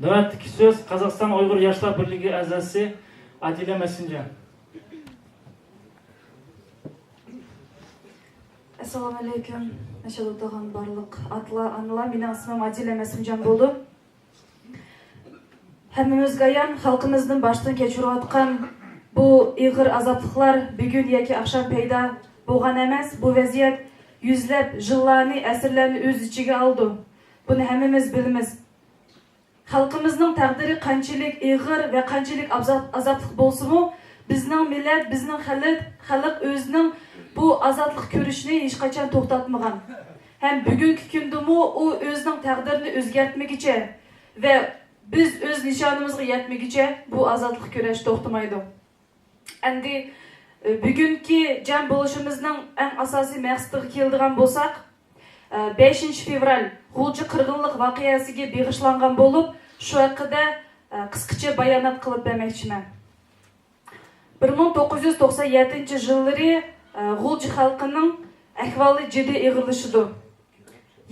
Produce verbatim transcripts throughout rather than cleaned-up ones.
نۆۋەتتىكى سۆز قازاقىستان ئۇيغۇر ياشلار بىرلىكى ئەزاسى ئادىلە مەسىمجان. ئەسسالامۇئەلەيكۇم. مەشھەدە ئولتۇرغان بارلىق ئاتىلار، ئانىلار، مېنىڭ ئىسمىم ئادىلە مەسىمجان بولىدۇ. ھەممىمىزگە ئايان، خەلقىمىزدىن باشتىن كەچۈرۈۋاتقان بۇ ئېغىر ئازابلىقلار بۈگۈن ياكى ئاخشام پەيدا بولغان ئەمەس. بۇ ۋەزىيەت يۈزلەپ يىللارنى، ئەسىرلەرنى ئۆز ئىچىگە ئالىدۇ. بۇنى ھەممىمىز بىلىمىز. خەلقىمىزنىڭ تەقدىرى قانچىلىك ئېغىر ۋە قانچىلىك ئازاب-، ئازابلىق بولسىمۇ، بىزنىڭ مىللەت، بىزنىڭ خەلق، خەلق ئۆزىنىڭ بۇ ئازادلىق كۈرىشىنى ھېچقاچان توختاتمىغان. ھەم بۈگۈنكى كۈندىمۇ ئۇ ئۆزىنىڭ تەقدىرىنى ئۆزگەرتمىگۈچە ۋە بىز ئۆز نىشانىمىزغا يەتمىگۈچە بۇ ئازادلىق كۈرەش توختىمايدۇ. ئەمدى، ئە، بۈگۈنكى جەم بولۇشىمىزنىڭ ئەڭ ئاساسىي مەقسىتىگە كېلىدىغان بولساق، ئە، بەشىنچى فېۋرال غۇلجا قىرغىنلىق ۋەقەسىگە بېغىشلانغان بولۇپ، شۇ ھەققىدە، ئە، قىسقىچە بايانات قىلىپ بەرمەكچىمەن. بىر مىڭ توققۇز يۈز توقسان يەتتىنچى يىللىرى، ئە، غۇلجا خەلقىنىڭ ئەھۋالى جىددىي ئېغىرلىشىدۇ.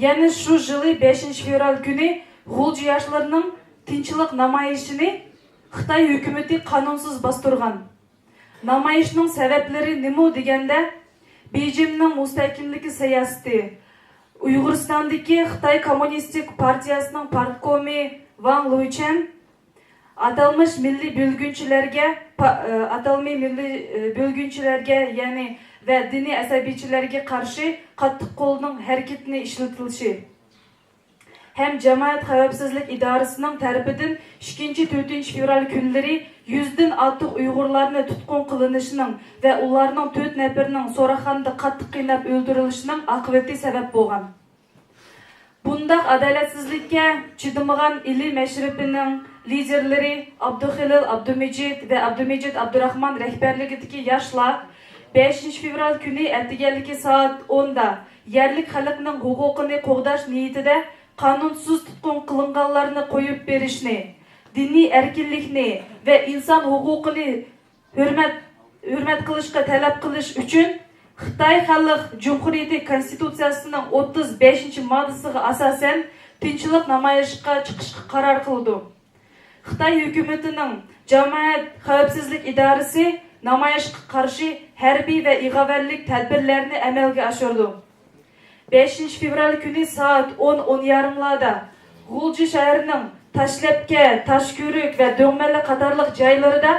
يەنە شۇ يىلى بەشىنچى فېۋرال كۈنى غۇلجا ياشلىرىنىڭ تىنچلىق نامايىشىنى خىتاي ھۆكۈمىتى قانۇنسىز باستۇرغان. نامايىشنىڭ سەۋەبلىرى نېمە دېگەندە، بېيجىڭنىڭ مۇستەھكەملىكى سىياسىتى، ئۇيغۇرىستاندىكى خىتاي كوممۇنىستىك پارتىيەسىنىڭ پارتكومى ۋاڭ لۇيچەن ئاتالمىش مىللىي بۆلگۈنچىلەرگە، پا-، ئاتالمىش مىللىي، ئە، بۆلگۈنچىلەرگە، يەنى ۋە دىنىي ئەسەبىيچىلەرگە قارشى قاتتىق قولنىڭ ھەرىكىتىنى ئىشلىتىلىشى ھەم جامائەت خەۋپسىزلىك ئىدارىسىنىڭ تەرىپىدىن ئىككىنچى، تۆتىنچى فېۋرال كۈنلىرى يۈزدىن ئارتۇق ئۇيغۇرلارنى تۇتقۇن قىلىنىشىنىڭ ۋە ئۇلارنىڭ تۆت نەپىرىنىڭ سوراقخانىدا قاتتىق قىيناپ ئۆلتۈرۈلۈشىنىڭ ئاقىۋىتى سەۋەب بولغان. بۇنداق ئادالەتسىزلىككە چىدىمىغان ئىلى مەشرىپىنىڭ لىدېرلىرى ئابدۇخېلىل ئابدۇمىجىت ۋە ئابدۇمىجىت ئابدۇراخمان رەھبەرلىكىدىكى ياشلار بەشىنچى فېۋرال كۈنى ئەتىگەنلىكى سائەت ئوندا يەرلىك خەلقنىڭ ھوقۇقىنى قوغداش نىيىتىدە قانۇنسىز تۇتقۇن قىلىنغانلارنى قويۇپ بېرىشنى، دىنىي ئەركىنلىكنى ۋە ئىنسان ھوقۇقىنى ھۆرمەت، ھۆرمەت قىلىشقا تەلەپ قىلىش ئۈچۈن خىتاي خەلق جۇمھۇرىيىتى كونستىتۇتسىيەسىنىڭ ئوتتۇز بەشىنچى ماددىسىغا ئاساسەن تىنچلىق نامايىشقا چىقىشقا قارار قىلىدۇ. خىتاي ھۆكۈمىتىنىڭ جامائەت خەۋپسىزلىك ئىدارىسى نامايىشقا قارشى ھەربىي ۋە يېغىۋەنلىك تەدبىرلەرنى ئەمەلگە ئاشۇرىدۇ. بەشىنچى فېۋرال كۈنى سائەت ئون، ئون يېرىملاردا غۇلجا شەھىرىنىڭ تاشلەپكە، تاشكۆۋرۈك ۋە دۆڭمەللە قاتارلىق جايلىرىدا